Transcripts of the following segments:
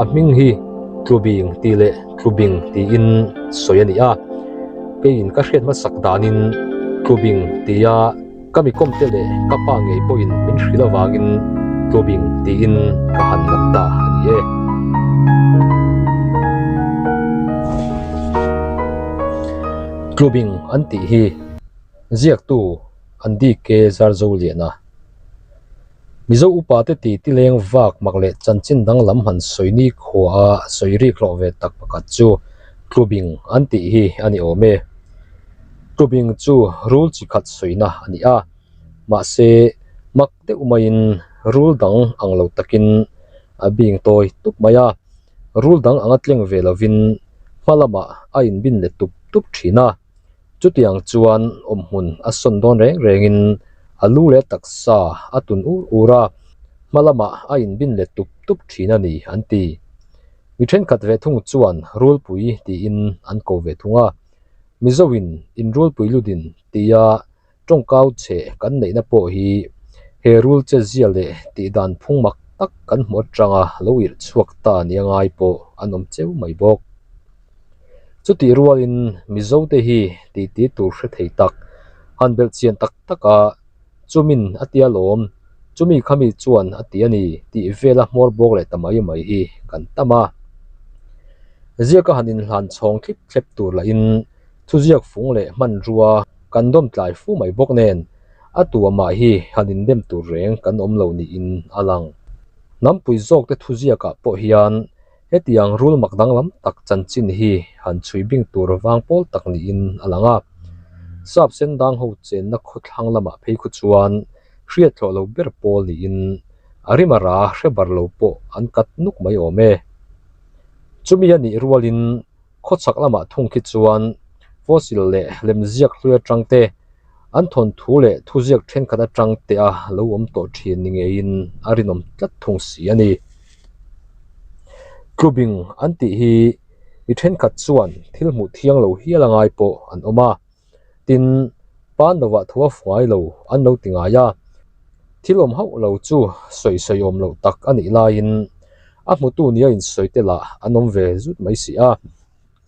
A hming hi Tlubing tih leh Tlubing tiin sawi a ni a, keiin ka hriat hmasak danin Tlubing tia ka mi kawmte leh ka pa ngei pawhin min hrilh avangin Tlubing tiin ka han lam ta a ni e. Tlubing an tih hi ziaktu an DK Zarzoliana. Mizo upate ti tileng vak mak leh chanchin danglam han sawi ni khua a sawi rik hlawh ve tak pakhat chu Tlubing an tih hi a ni awm e. Tlubing chu rul chi khat sawina a ni a, mahse mak deuh maiin rul dang ang lo takin a bing tawi tup mai a, rul dang anga tleng ve lovin hma lamah a inbin let tup tup thin a. Chutiang chuan awmhmun a sawn dawn reng rengin a lu leh taksa a tun ur ur a, hma lamah a inbin let tup tup thin a ni an ti. Mi thenkhat ve thung chuan Rulpui tiin an ko ve thung a, Mizoin inrulpui ludin tia Tawngkau che kan neihna pawh hi he rul che zia leh tih dan phung mak tak kan hmu atanga lo irh chhuak ta nia ngai pawh an awm cheu mai bawk. Chutih rualin Mizote hi titi tur hre thei tak, han belh chian tak taka chumin a tia lawm, chumi khami chuan a ti a ni tih vela hmawr bawk leh ta mai mai hi kan tam a. Ziaka han inhlan chhawng thlip thlep tur lahin Thuziak fung leh hmanrua kan dawm tlai fu mai bawk nen, a tu amah hi han indem tur reng kan awm lo niin a lang. Hnampui zawkte thuziakah pawh hian hetiang rul mak danglam tak chanchin hi han chhui bing tur vang pawl tak niin a lang a. Sap sendang ho chenna khawthlang lamah phei khu chuan hriat thlawh lo ber pawl niin a rim a ra hre bar lo pawh an kat nuk mai awm e. Chumi a nih rualin Khawchhak lamah thung khi chuan fossil leh lemziak hlui atang te, an thawnthu leh thuziak thenkhat atang te a lo awm tawh thin ni ngeiin a rinawm tlat thung si a ni. Tlubing an tih hi mi thenkhat chuan thil hmuh thiang lo hial a ngai pawh an awm a, tin pan lovah thu a fuai lo an lo ti ngai a, thil awm hauh lo chu sawi sawi awm loh tak a nih laiin a hmutu nia insawi te lah an awm ve zut mai si a,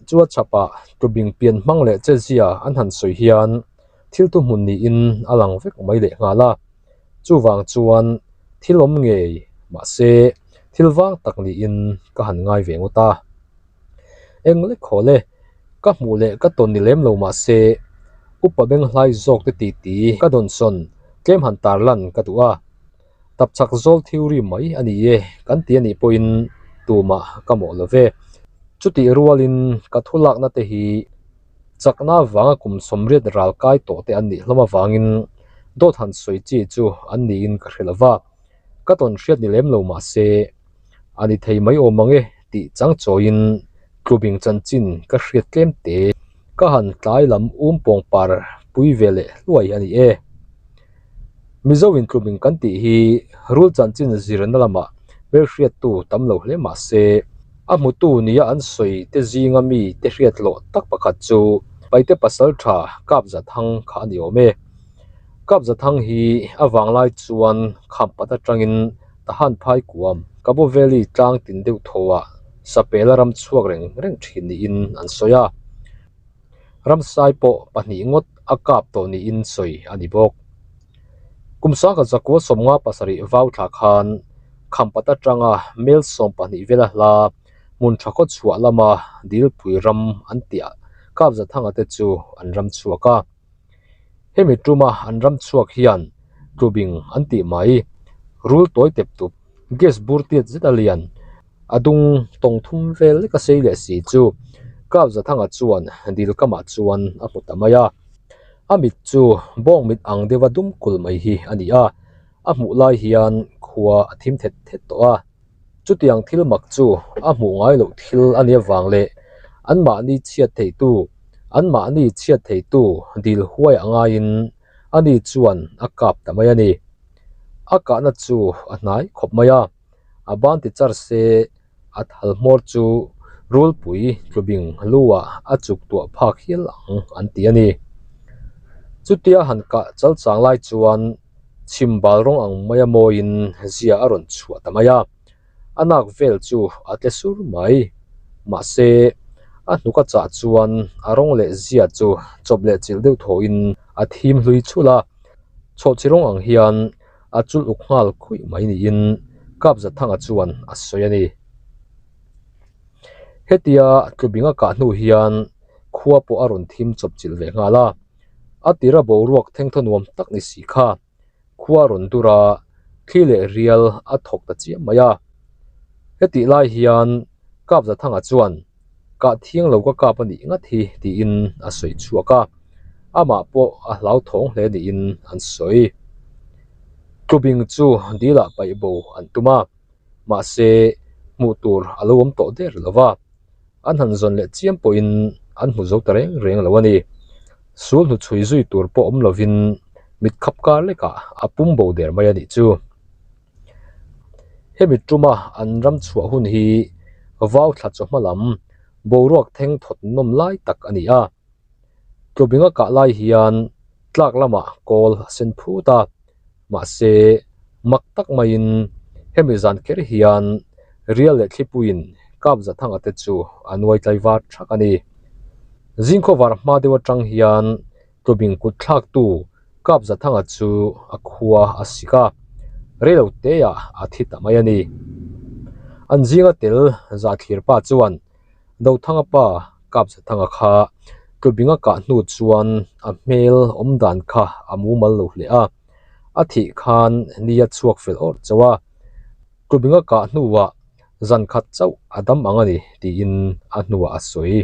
chu a chhapah tubing pian hmang leh che zia an han sawi hian thil thuhmun niin a lang vek mai leh nghal a, chuvang chuan thil awm ngei mahse thil vang tak niin ka han ngai ve ngawt a. Eng lek haw le, ka hmuh leh ka tawn ni lem lo mahse upa benghlai zawk te titi ka dawnsawn tlem han tarlan ka duh a. Tapchhak zawl theory mai a ni e kan ti a nih pawhin tumah ka mawh lo ve. Chutih rualin ka thu lakna te hi chakna avanga kum sawmriat ral kai tawh te an nih hlawm avangin dawt han sawi chi chu an niin ka hre lo va, ka tawn hriat ni lem lo mahse a ni thei mai awm ang e tih chang chawiin tlubing chanchin ka hriat tlem te ka han tlai lam um pawng par pui ve leh hluai a ni e. Mizo intlubing kan tih hi rul chanchin zirna lamah hmelhriattu tam lo hle mah se, a hmutu nia an sawi te zinga mi te hriat loh tak pakhat chu Paite Pasaltha Kapzathang kha a ni awm e. Kapzathang hi a vanglai chuan Khampat atangin Tahan phai kuam Kabo Valley tlang tin deuh thawhah Sapela ram chhuak reng reng thin niin an sawi a. Ramsai pawh pahnih ngawt a kap tawh niin sawi a ni bawk. Kum sangkhat zakua 57 vau thla khan Khampat atanga mel 12 vela hla hmun tha khaw chhuah lama Dilpui ram an tih Kapzathanga te chu an ram chhuak a. Hemi tuma an ram chhuak hian Tlubing an tih mai, rul tawi tep tup, gas bur tiat zet a lian, A dung tawng thum vel lek a sei leh si chu Kapzathanga chuan dil kamah chuan a hmu ta mai a. A mit chu bawng mit ang deuha dum kul mai hi a ni a, a hmuh lai hian khua a thim thet thet tawh a. Chutiang thil mak chu a hmuh ngai loh thil a nia vang leh anmahni chhiat theitu, anmahni chhiat theitu dil huai a ngaiin ani chuan a kap ta mai a ni. A kahna chu a hnai khawp mai a. A ban ti char se a thal hmawr chu rulpui tlubing luah a chuk tuah phak hial ang an ti a ni. Chutia han kah chal chang lai chuan chhim bal rawng ang maia mawiin zia a rawn chhuah ta mai a. A nak vel chu a tle sur mai. Mahse, a hnuk a chah chuan a rawng leh zia chu chawp leh chilh deuh thawhin a thim hlui chhulh a. Chhawhchhi rawng ang hian a chulh uk nghal khuih mai niin Kapzathanga chuan a sawi a ni. Hetia tlubing a kah hnu hian khua pawh a rawn thim chawp chilh ve nghal a. A tira boruak thengthaw nuam tak ni si kha khua a rawn dur a, thli leh rial a thawk ta chiam mai a. Hetih lai hian Kapzathanga chuan Kah thiang lo ka kap a nih ngat hi tiin a sawi chhuak a, amah pawh a hlauthawng hle niin an sawi. Tlubing chu dilah paih bo an tum a, mahse hmuh tur a lo awm tawh der lo va, an han zawn leh chiam pawhin an hmu zo ta reng reng lo a ni. Sul hnu chhui zui tur pawh awm lovin mit khap kar lekah a pum bo der mai a nih chu. Hemi tuma an ram chhuah hun hi vau thla chawhma lam boruak theng thawt nawm lai tak a ni a. Tlubinga kah lai hian tlak lamah kawl a sen phut a, mahse mak tak maiin hemi zan kher hian rial leh thlipuiin Kapzathanga te chu a nuai tlaivar thak a ni. Zingkhawvar hma deuh atang hian Tlubing kut thlaktu Kapzathanga chu a khua a sik a, reilo teah a thi ta mai a ni. An zinga tel Zathlir pa chuan Dothanga pa Kapzathanga kha Tlubinga kah hnu chuan a hmel awm dan kha a mumal lo hle a, a thih khan ni a chhuak fel awrh chauh a, Tlubinga kah hnuah zan khat chauh a dam ang a ni tiin a hnuah a sawi.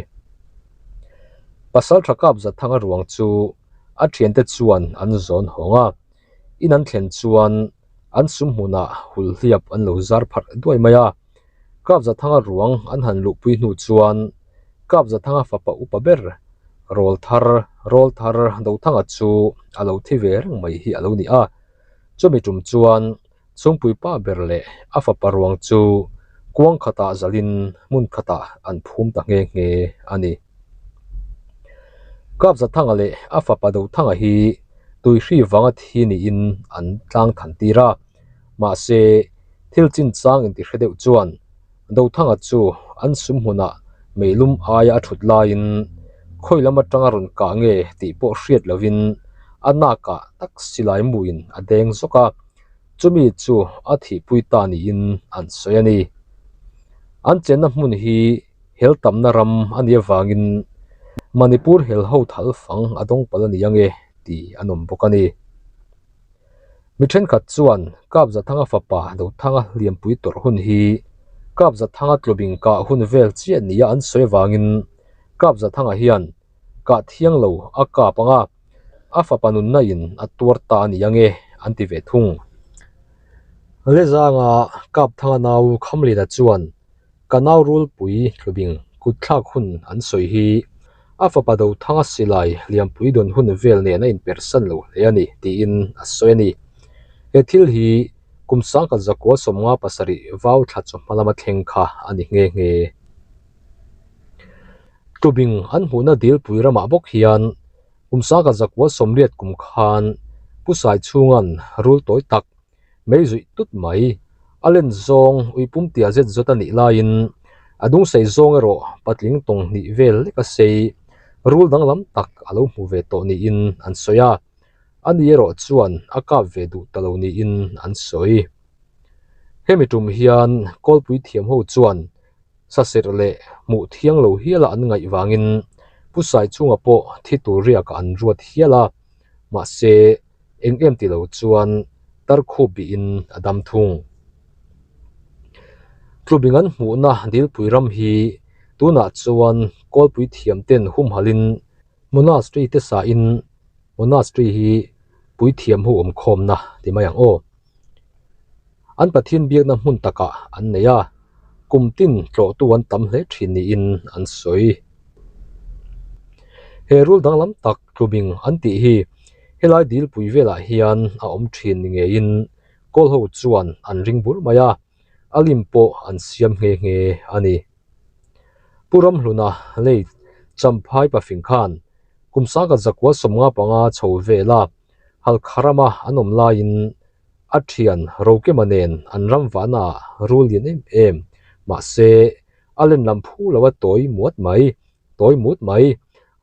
Pasal tha kap Zathanga ruang chu a thiante chuan an zawn hawng a, in an thlen chuan an sum hmunah hulhliap an lo zar pharh duai mai a. Kap Zathanga ruang an han luhpui hnu chuan Kap Zathanga fapa upa ber Rawlthar Rawlthar Dothanga chu a lo thi ve reng mai hi a lo ni a, chumi tum chuan Chhungpui pa ber leh a fapa ruang chu kuang khatah zalin hmun khatah an phum ta nghe nghe a ni. Kapzathanga leh a fapa Dothanga hi tuihri vanga thi niin an tlang than tir a, mahse thil chinchang intihre deuh chuan Dothanga chu an sum hmunah meilum aia a thut laiin khawi lam atanga rawn kah nge tih pawh hriat lovin a nakah tak silai muin a deng zawk a. Chumi chu a thihpui ta niin an sawi a ni. An chenna hmun hi hel tamna ram a nih avangin Manipur hel ho thal fang a dawng palh a ni ange tih an awm bawk a ni. Mi thenkhat chuan Kapzathanga fapa Dothanga hliampui tawrh hun hi Kapzathanga tlubing kah hun vel chiah nia an sawi avangin Kapzathanga hian kah thiang lo a kap ang a, a fapa nunna in a tuar ta a ni ange an ti ve thung. Lezanga Kapthanga nau Khamlina chuan ka nau rulpui tlubing kut thlak hun an sawi hi a fapa Dothanga silai hliampui dawn hun vel nen a inpersan lo hle a ni tiin a sawi a ni. He thil hi kum sangkhat zakua 57 vau thla chawhma lama thleng kha a ni nghe nghe. Tlubing an hmuhna dilpui ramah bawk hian kum sangkhat zakua 80 kum khan Pu Saichhunga'n rul tawi tak mei zuih tut mai. A len zawng ui pum tia zet zawt a nih laiin a dung sei zawng erawh patling tawng hnih vel lek a sei rul danglam tak a lo hmu ve tawh niin an sawi a, ani erawh chuan a kap ve duh ta lo niin an sawi. Hemi tum hian kawlpui thiam ho chuan saserh leh hmuh thiang lo hiala an ngaih vangin Pu Saichhunga pawh thi tur riakah an ruat hial a, mahse Eng em ti lo chuan tarkhup bihin a dam thung. Tlubing an hmuhna Dilpui ram hi tunah chuan Kawlpui thiam ten humhalhin Monastery te sahin Monastery hi puithiam hu awmkhawmna ti mai ang aw. An Pathian biakna hmun takah an nei a, kum tin tlawhtu an tam hle thin niin an sawi. He rul danglam tak tlubing an tih hi helai dilpui velah hian a awm thin ni ngeiin kawl ho chuan an ring bur mai a, a lim pawh an siam nghe nghe a ni. Pu Ramhluna lei Champhai pafing khan kum sangkhat zakua 55 chho vela Halkha rama an awm laiin. A thian Rokema nen an ram vahnaah rul lian em em, mahse a len lam phu lo a tawi muat mai, tawi mut mai,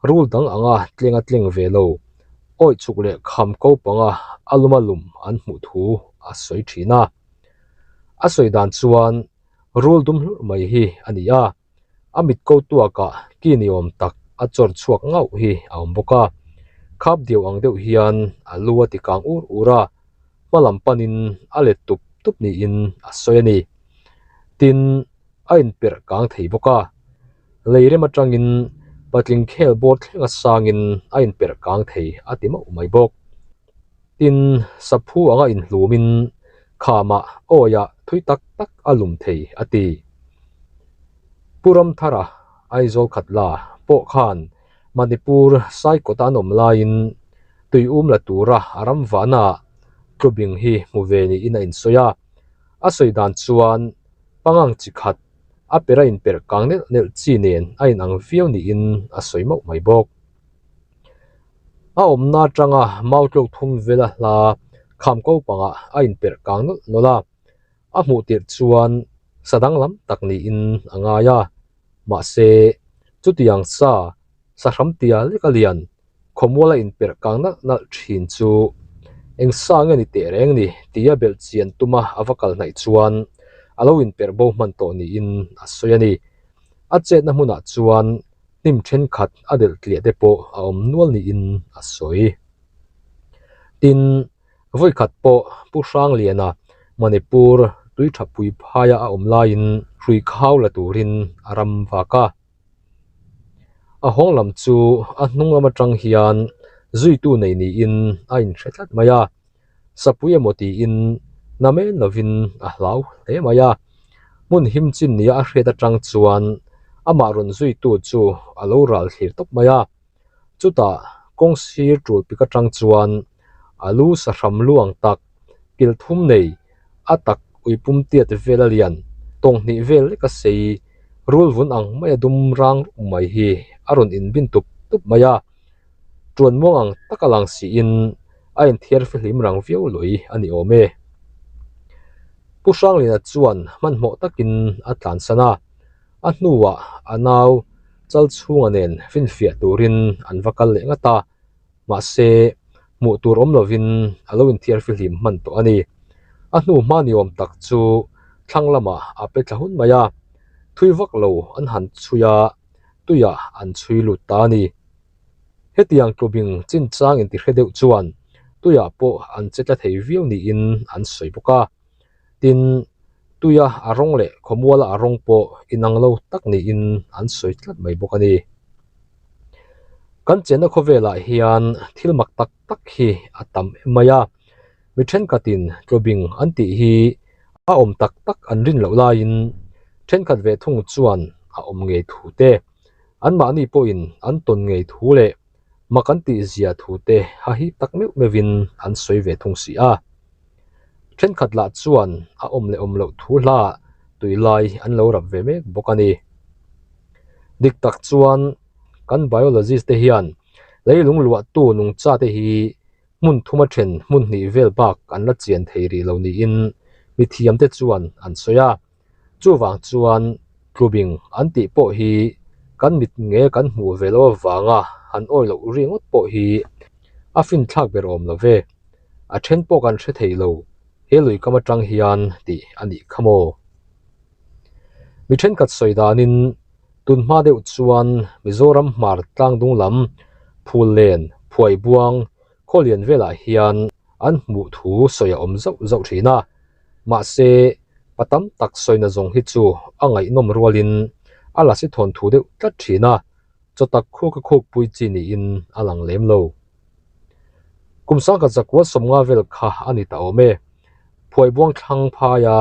rul dang anga tleng a tleng ve lo, awih chuk leh kham ko panga a lum a lum an hmuh thu a sawi thin a. A sawi dan chuan rul dum hlurh mai hi a ni a. A mit ko tuakah ki ni awm tak a chawr chhuak ngauh hi a awm bawk a, khap diau ang deuh hian a lu a ti kang ur ur a, hma lam panin a let tup tup niin a sawi a ni. Tin, a inperh kang thei bawk a, lei rem atangin patling khel bawr thlenga sangin a inperh kang thei a ti mauh mai bawk. Tin, saphu anga inhlumin khamah awiah thui tak tak a lum thei a ti. Pu Ramthara, Aizawl Khatla, pawh khan Manipur Saikawta an awm laiin tui um la tura a ram vahnaah tlubing hi hmu ve niin a insawi a. A sawi dan chuan pangang chi khat a per a inperh kang nelh nelh chi nen a inang viau niin a sawi mauh mai bawk. A awmna atanga mau tluk thum vela hla kham ko pangah a inperh kang nawlh nawlh a, a hmuh tirh chuan sa danglam tak niin a ngai a, mahse chutiang sa sahram tia lek a lian khawmual a inperh kang nalh nalh thin chu eng sa nge ni teh reng ni tia belh chian tuma a va kal hnaih chuan a lo inperh bo hman tawh niin a sawi a ni. A chetna hmunah chuan hnim thenkhat a delh tliah te pawh a awm nual niin a sawi. Tin, vawikhat pawh Pu Hrangliana Manipur tui tha pui phaia a awm laiin hrui khau la turin a ram vak a. A hawng lam chu a hnung lam atang hian zuitu nei niin a inhre tlat mai a. Sapui emaw tiin namen lovin a hlau hle mai a, hmun him chin nia a hriat atang chuan amah rawn zuitu chu a lo ral thlir tawp mai a. Chutah kawng sir tul pik atang chuan a lu sahram lu ang tak, kil thum nei, a tak uipum tiat vel a lian, tawng hnih vel lek a sei, rul vun ang mai a dum rang rup mai hi a rawn inbin tup tup mai a. Tuan muang ang taka lang siin a inthiar fihlim rang viau lui a ni awm e. Pu Hranglina chuan hmanhmawh takin a tlansan a, a hnuah a nau chal chhunga nen finfiah turin an va kal leh ngat a, mahse hmuh tur awm lovin a lo inthiar fihlim hman tawh a ni. A hnu hma ni awm tak chu thlang lamah a pe thla hun mai a, thui vak lo an han chhui a, tuiah an chhui lut ta a ni. Hetiang tlubing chinchang intihre deuh chuan tuiah pawh an che tla thei viau niin an sawi bawk a. Tin, tuia a rawng leh khawmuala a rawng pawh inang lo tak niin an sawi tlat mai bawk a ni. Kan chenna khawvelah hian thil mak tak tak hi a tam em mai a. Mi thenkhatin tlubing an tih hi a awm tak tak an rin loh laiin thenkhat ve thung chuan a awm ngei thu te, Anmahni pawhin an tawn ngei thu leh mak an tih zia thu te ha hi tak meuh meuhin an sawi ve thung si a. Thenkhat lah chuan a awm leh awm loh thu hla tui lai an lo rap ve mek bawk a ni. Dik tak chuan kan biologist te hian leilung luahtu nungcha te hi hmun thuma then hmun hnih vel bak an la chian thei rih lo niin mithiam te chuan an sawi a. Chuvang chuan tlubing an tih pawh hi kan mit nge kan hmuh ve loh avanga han awi loh ringawt pawh hi a finthlak ber awm lo ve. A then pawh kan hre thei lo, he lui kam atang hian tih a nih kha maw? Mi thenkhat sawi danin tun hma deuh chuan Mizoram hmar tlangdung lam phul len phuaibuang khawlian velah hian an hmuh thu sawi a awm zauh zauh thin a. Mahse, pa tam tak sawina zawng hi chu a ngaihnawm rualin a lasi thawn thu deuh tlat thin a, chaw tak khuk a khukpui chi niin a lang lem lo. Kum sangkhat zakua sawmnga vel kha a ni ta awm e. Phuaibuang thlang phaia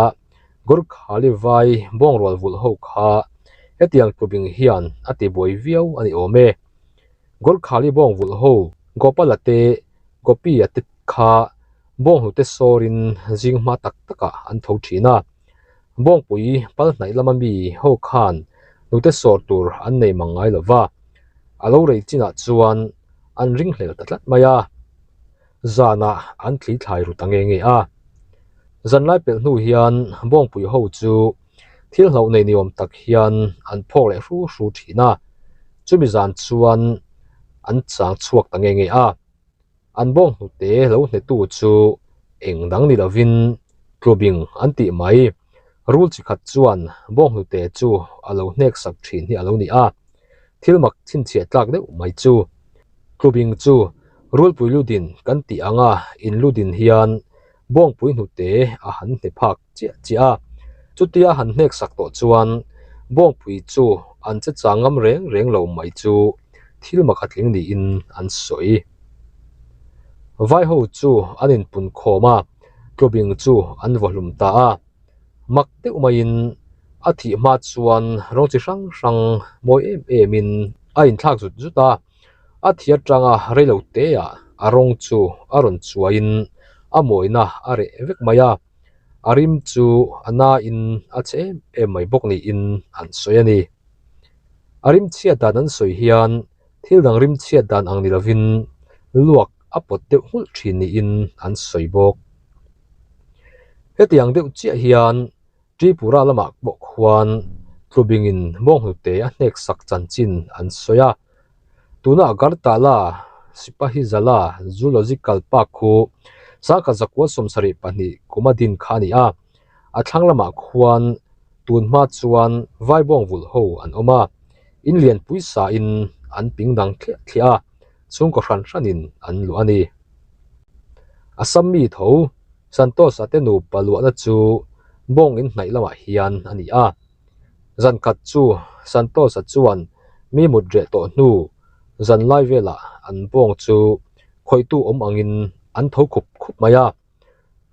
Gurkhali vai bawngrual vulh ho kha hetiang tlubing hian a tibuai viau a ni awm e. Gurkhali bawng vulh ho Gopala te Gopi-a te kha Bawnghnute sawrin zing hma tak takah an tho thin a, Bawngpui pal hnaih lama mi ho khan hnute sawr tur an nei mang ngai lo va, a lo rei chinah chuan an ringhlel ta tlat mai a, zanah an thli thlai ru ta nge nge a. Zanlai pelh hnu hian bawngpui ho chu thil hlauh nei ni awm tak hian an phawk leh hru hru thin a, chumi zan chuan an chang chhuak ta nge nge a. An bawng hnute lo hnetu chu eng dang ni lovin tlubing an tih mai. Rul chi khat chuan bawng hnute chu a lo hnek sak thin hi a lo ni a, thil mak chhinchhiah tlak deuh mai chu. Tlubing chu rulpui ludin kan tih anga in ludin hian bawngpui hnute a han hne phak chiah chiah a, chutia han hnek sak tawh chuan bawngpui chu an che chang ngam reng reng lo mai chu thil mak a tling niin an sawi. Vaiho chu an inpun khawm a, tlubing chu an vaw hlum ta a, mak deuh maiin a thih hma chuan rawng chi hrang hrang mawi em em in a inthlak zut zut a, a thih atanga reilo te ah a rawng chu a rawn chuaiin a mawina a reh vek mai a, a rim chu a na in a chhe em em mai bawk niin an sawi a ni. A rim chhiat dan an sawi hian thil dang rim chhiat dan ang ni lovin luak a pawt deuh nghulh thin niin an sawi bawk. Hetiang deuh chiah hian Tripura lamah pawh khuan tlubingin bawnghnute a hnek sak chanchin an sawi a. Tuna Agartala Sipahijala Zoological Park khu sangkhat zakua 72 kuma din kha a ni a. A thlang lamah khuan tun hma chuan vai bawng vulh ho an awm a, in lianpui sain an ping dang thliah thliah a, chhungkaw hran hranin an luah a ni. Assam mi tho Santosh-a te nupa luahna chu bawng in hnaih lamah hian a ni a. Zan khat chu Santosh-a chuan mi mut reh tawh hnu zan lai velah an bawng chu khawihtu awm angin an tho khup khup mai a.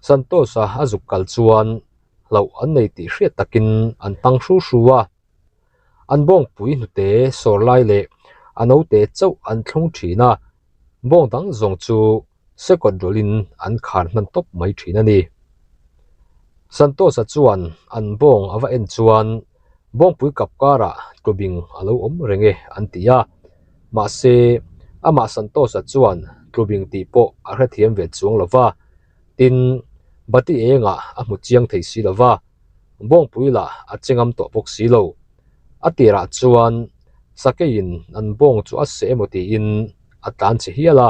Santosh-a a zuk kal chuan hlauh an nei tih hriat takin an tang hru hru a. An bawngpui hnute sawr lai leh a naute chauh an thlung thin a, bawng dang zawng chu sekawt rawlhin an khar hman tawp mai thin a ni. Santosh-a chuan an bawng a va en chuan bawngpui kap karah tlubing a lo awm reng e an ti a, mahse amah Santosh-a chuan tlubing tih pawh a hrethiam ve chuang lo va, tin bati engah a hmu chiang thei si lo va. Bawngpui lah a che ngam tawh bawk si lo. A tirah chuan sakeiin an bawng chu a seh emaw tiin a tlan chhe hial a.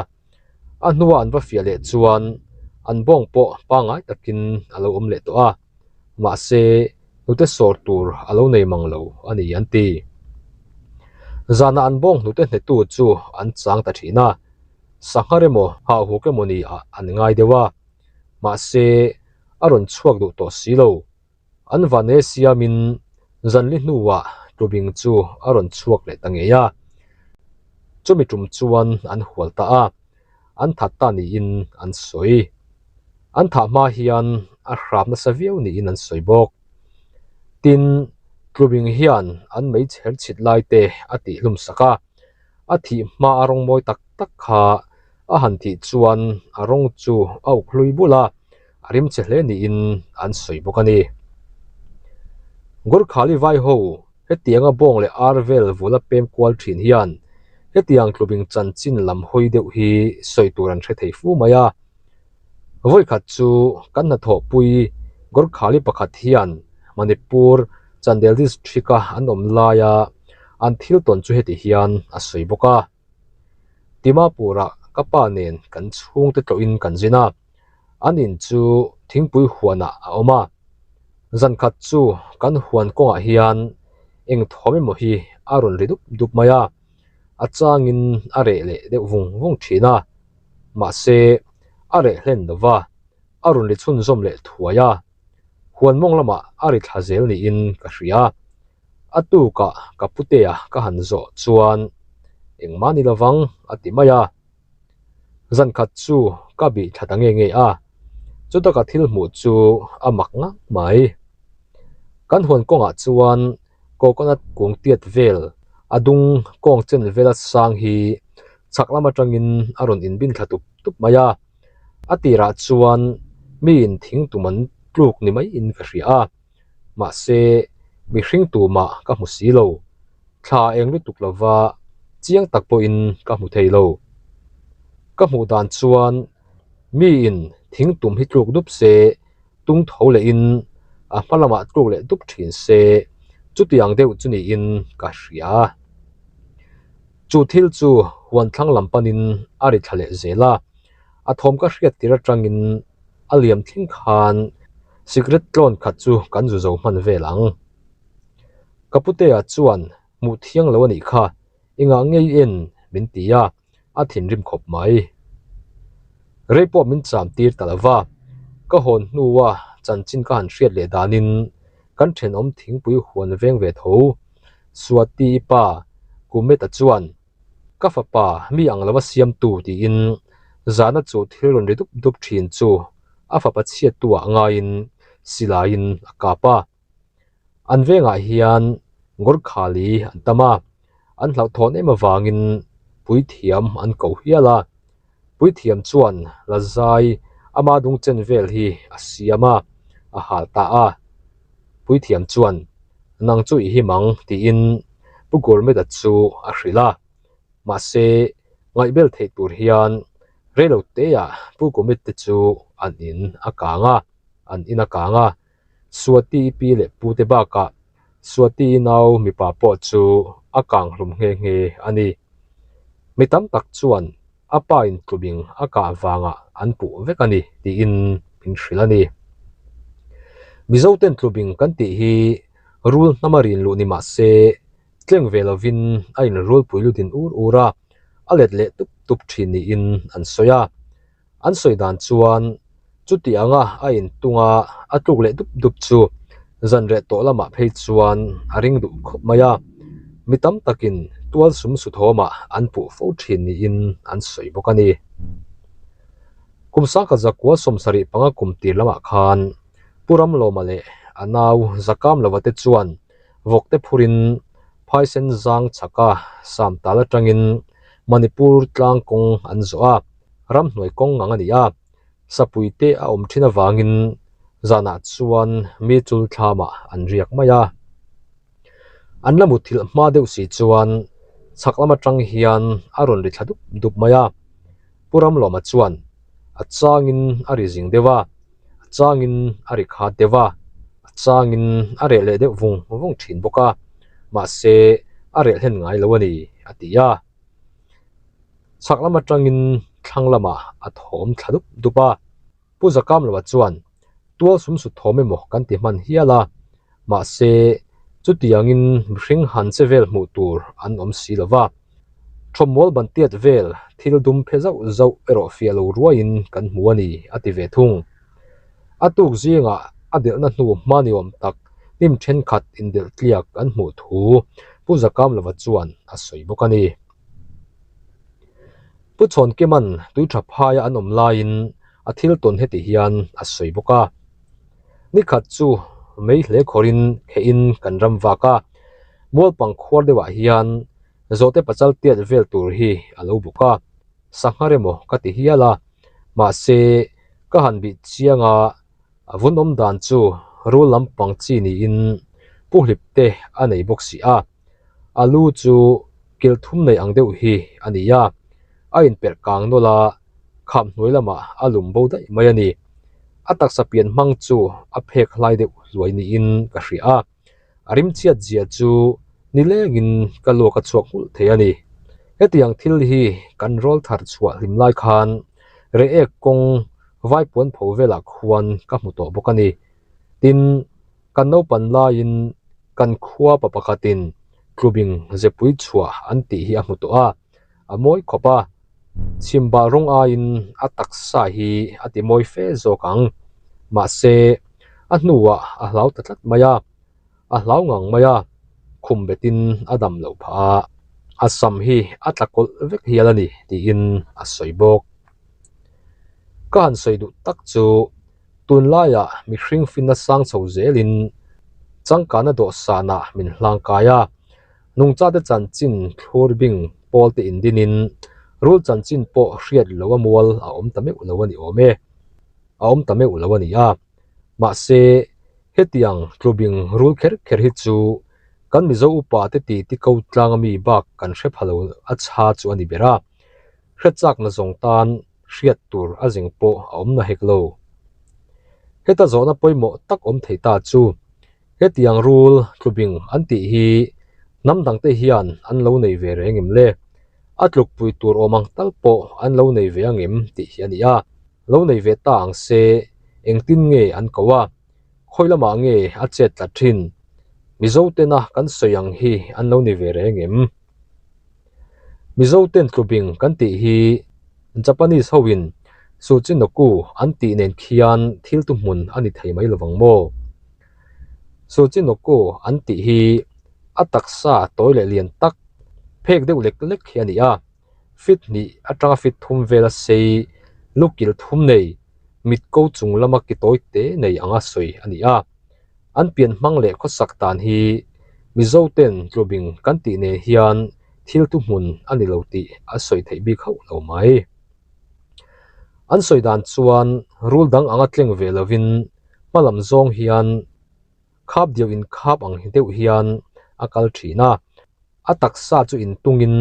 A hnua an va fiah leh chuan an bawng pawh pangngai takin a lo awm leh tawh a, mahse hnute sawr tur a lo nei mang lo a ni an ti. Zanah an bawng hnute hnetu chu an chang ta thin a, sanghar emaw hauhuk emaw ni ah an ngai deuh a, mahse a rawn chhuak duh tawh si lo. An vane siamin zanli hnuah tlubing chu a rawn chhuak leh ta ngei a. Chumi tum chuan an hual ta a, an that ta niin an sawi. An thah hma hian a hrap nasa viau niin an sawi bawk. Tin, tlubing hian an meichher chhit lai te a tihhlum sak a, a thih hma a rawng mawi tak tak kha a han thih chuan a rawng chu a uk hlui bul a, a rim che hle niin an sawi bawk a ni. Gurkhali vai ho hetianga bawng leh ar vel vula pem kual thin hian hetiang tlubing chanchin lam hawi deuh hi sawi tur an hre thei fu mai a. Vawikhat chu kan hnathawhpui Gurkhali pakhat hian Manipur Chandel District-a an awm laia an thil tawn chu heti hian a sawi bawk a. Dimapur-ah ka pa nen kan chhungte tlawhin kan zin a, an in chu thingpui huanah a awm a. Zan khat chu kan huan kawngah hian eng thawm emaw hi a rawn ri dup dup mai a, a changin a reh leh deuh vung vung thin a, mahse a reh hlen lo va, a rawn ri chhunzawm leh thuai a, huan mawng lamah a ri thla zel niin ka hria. A tukah ka putea ka han zawh chuan engmah ni lovang a ti mai a. Zan khat chu ka bih thla ta nge nge a, chuta ka thil hmuh chu a mak ngang mai. Kan huan kawngah chuan coconut kung tiat vel a dung kawng chen vela sang hi chhak lam atangin a rawn inbin thla tup tup mai a. A tirah chuan miin thing tum an tluk ni maiin ka hria a. Mahse, mihring tumah ka hmu si lo. Thla eng lutuk lova chiang tak pawhin ka hmu thei lo. Ka hmuh dan chuan miin thing tum hi tluk dup se. tung tho lehin a hma lamah tluk leh dup thin se, chutiang deuh chu niin ka hria. Chu thil chu huan thlang lam panin a ri thla leh zel a, a thawm ka hriat tir atangin a liam thleng khan cigarette tlawn khat chu kan zu zo hman vel ang. Ka putea chuan hmuh thiang lo a nih kha, engah ngei en min ti a, a thinrim khawp mai. Rei pawh min cham tir ta lo va, ka hawn hnua chanchin ka han hriat leh danin kan thenawm thingpui huan veng ve tho. Swati i pa Kumeta chuan ka fapa mi ang lova siamtu tiin zahna chu thil rawn ri dup dup thin chu a fapa chhiattu ah ngaiin silaiin a kap a. An vengah hian Gorkhali an tam a, an hlauhthawn em avangin puithiam an ko hial a. Puithiam chuan Lazai ama dungchen vel hi a siam a, a hal ta a. Puithiam chuan, Nang chu i him ang, tiin Pu Gurmit-a chu a hrilh a. Mahse, ngaihbel theih tur hian reilo teah Pu Gurmit te chu an in a kang a, an in a kang a. Swati i pi leh pu te bakah Swati i nau mipa pawh chu a kang hlum nghe nghe a ni. Mi tam tak chuan a pa in tlubing a kah vangah an puh vek a ni tiin min hrilh a ni. Mizo ten tlubing kan tih hi rul hnam a rin luh ni mah se tleng ve lovin a inrulpui lutin ur ur a, a let leh tup tup thin niin an sawi a. An sawi dan chuan chuti anga a intung a, a tluk leh dup dup chu zan reh tawh lamah phei chuan a ring duh khawp mai a, mi tam takin tual sum su thawmah an puh fo thin niin an sawi bawk a ni. Kum sangkhat zakua 75 kum tir lamah khan Pu Ramlawma leh a nau Zakamlova te chuan vawkte phurin phaisen zang chhaka Samtal atangin Manipur tlang kawng an zawh a, ramhnuai kawng ngang a ni a, sapui te a awm thin avangin zanah chuan mi chul thlamah an riak mai a. An la muthilh hma deuh si chuan chhak lam atang hian a rawn ri thla dup dup mai a, Pu Ramlawma chuan a changin a ri zing deuh a, a changin a ri khat deuh a, a changin a reh leh deuh vung vung thin bawk a, mahse a reh hlen ngai lo a ni a ti a. Chhak lam atangin thlang lamah a thawm thla dup dup a, Pu Zakamlova chuan tual sum sut thawm emaw kan ti hman hial a, mahse chutiangin mihring han che vel hmuh tur an awm si lo va, thawmmawl ban tiat vel thil dum phe zauh zauh erawh fiah lo ruaiin kan hmu a ni a ti ve thung. A tuk zingah a delhna hnu hma ni awm tak hnim thenkhat indelh tliak an hmuh thu Pu Zakamlova chuan a sawi bawk a ni. Pu Chhawnkima'n tui tha phaia an awm laiin a thil tawn heti hian a sawi bawk a, Nikhat chu mei hle khawrin khehin kan ram vak a, mualpang khuar deuhah hian zawhte pachal tiat vel tur hi a lo bawk a, sangha emaw ka ti hial a, mahse ka han bih chiang a, a vun awm dan chu rul lampang chi niin pu hlip te a nei bawk si a. A lu chu kil thum nei ang deuh hi a ni a, a inperh kang nawlh a, kham hnuai lamah a lum bo daih mai a ni. A taksa pian hmang chu a phek hlai deuh hluai niin ka hria a, a rimchhiat zia chu nilengin ka luak a chhuak nghulh thei a ni. Hetiang thil hi kan rawl thar chhuah hlim lai khan reh ek kawng vaipuan pho velah khuan ka hmu tawh bawk a ni. Tin, Kan naupan laiin kan khua pa pakhatin tlubing zepui chhuah an tih hi a hmu tawh a, a mawi khawp a, chhimbal rawng aiin a taksa hi a ti mawi fe zawk ang. Mahse, a hnuah a hlau ta tlat mai a, a hlau ngang mai a, khum betin a dam loh phah a, a sam hi a tla kawlh vek hial a ni tiin a sawi bawk. Ka han sawi duh tak chu Tunlaiah mihring finna sang chho zelin changkana dawhsanah min hlang kai a, nungchate chanchin thlur bing pawl te indinin rul chanchin pawh hriat lo a mual a awm ta meuh lo a ni awm e, a awm ta meuh lo a ni a. Mahse, hetiang tlubing rul kher kher hi chu kan Mizo upa te ti ti ko tlanga mi bak kan hre pha lo a chha chu a ni ber a, hre chakna zawng tan hriat tur a zeng pawh a awm na hek lo. Heta zawhna pawimawh tak awm thei ta chu hetiang rul tlubing an tih hi hnam dangte hian an lo nei ve reng em le? A tlukpui tur awm ang tal pawh an lo nei ve ang em tih hi a ni a. Lo nei ve ta ang se engtin nge an ko a? Khawi lamah nge a chet tlat thin? Mizo tena kan sawi ang hi an lo ni ve reng em? Mizo ten tlubing kan tih hi Japanese hoin Tsuchinoku an tih nen khian thil tu hmun a ni thei mai lovang maw? Tsuchinoku an tih hi a taksa tawi leh lian tak, phek deuh lek lek hi a ni a. Fit hnih atanga fit thum vela sei lukil thum nei, mit ko chung lama ki tawi te nei anga sawi a ni a. An pian hmang leh khawsak dan hi Mizo ten tlubing kan tih nen hian thil thuhmun a ni lo tih a sawi theih bik hauh lo mai. An sawi dan chuan rul dang anga tleng ve lovin hmalam zawng hian Khap deuh in khap ang hi deuh hian a kal thin a, a taksa chu intungin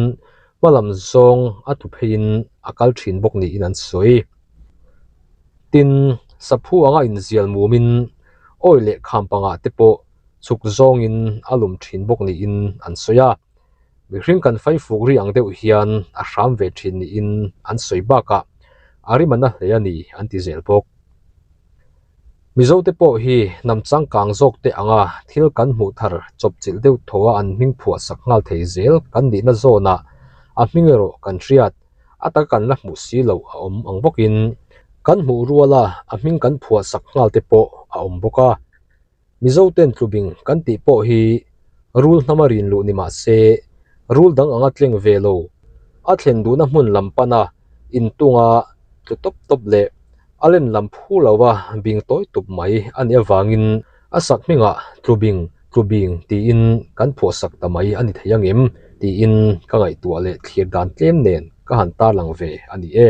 hma lam zawng a tlu pheiin a kal thin bawk niin an sawi. Tin, saphu anga inzial mumin awi leh kham pangah te pawh chhuk zawngin a lum thin bawk niin an sawi a, mihring kan faifuk ri ang deuh hian a hram ve thin niin an sawi bakah a rim a na hle a ni an ti zel bawk. Mizote pawh hi hnam changkang zawkte anga thil kan hmuh thar chawpchilh deuh tho a an hming phuah sak nghal thei zel kan nihna zawnah a hming erawh kan hriat a taka kan la hmuh si loh a awm ang bawkin kan hmuh ruala a hming kan phuah sak nghal te pawh a awm bawk a. Mizoten tlubing kan tih pawh hi rul hnama rin luh ni mah se, rul dang anga tleng ve lo, a thlen duhna hmun lam pana intunga tlu tawp tawp leh a len lam phu lova bing tawi tup mai a nih avangin a sak hmingah tlubing, tlubing tiin kan phuahsak ta mai a ni thei angem tiin ka ngaihtuah leh thlir dan tlem nen ka han tarlang ve a ni e.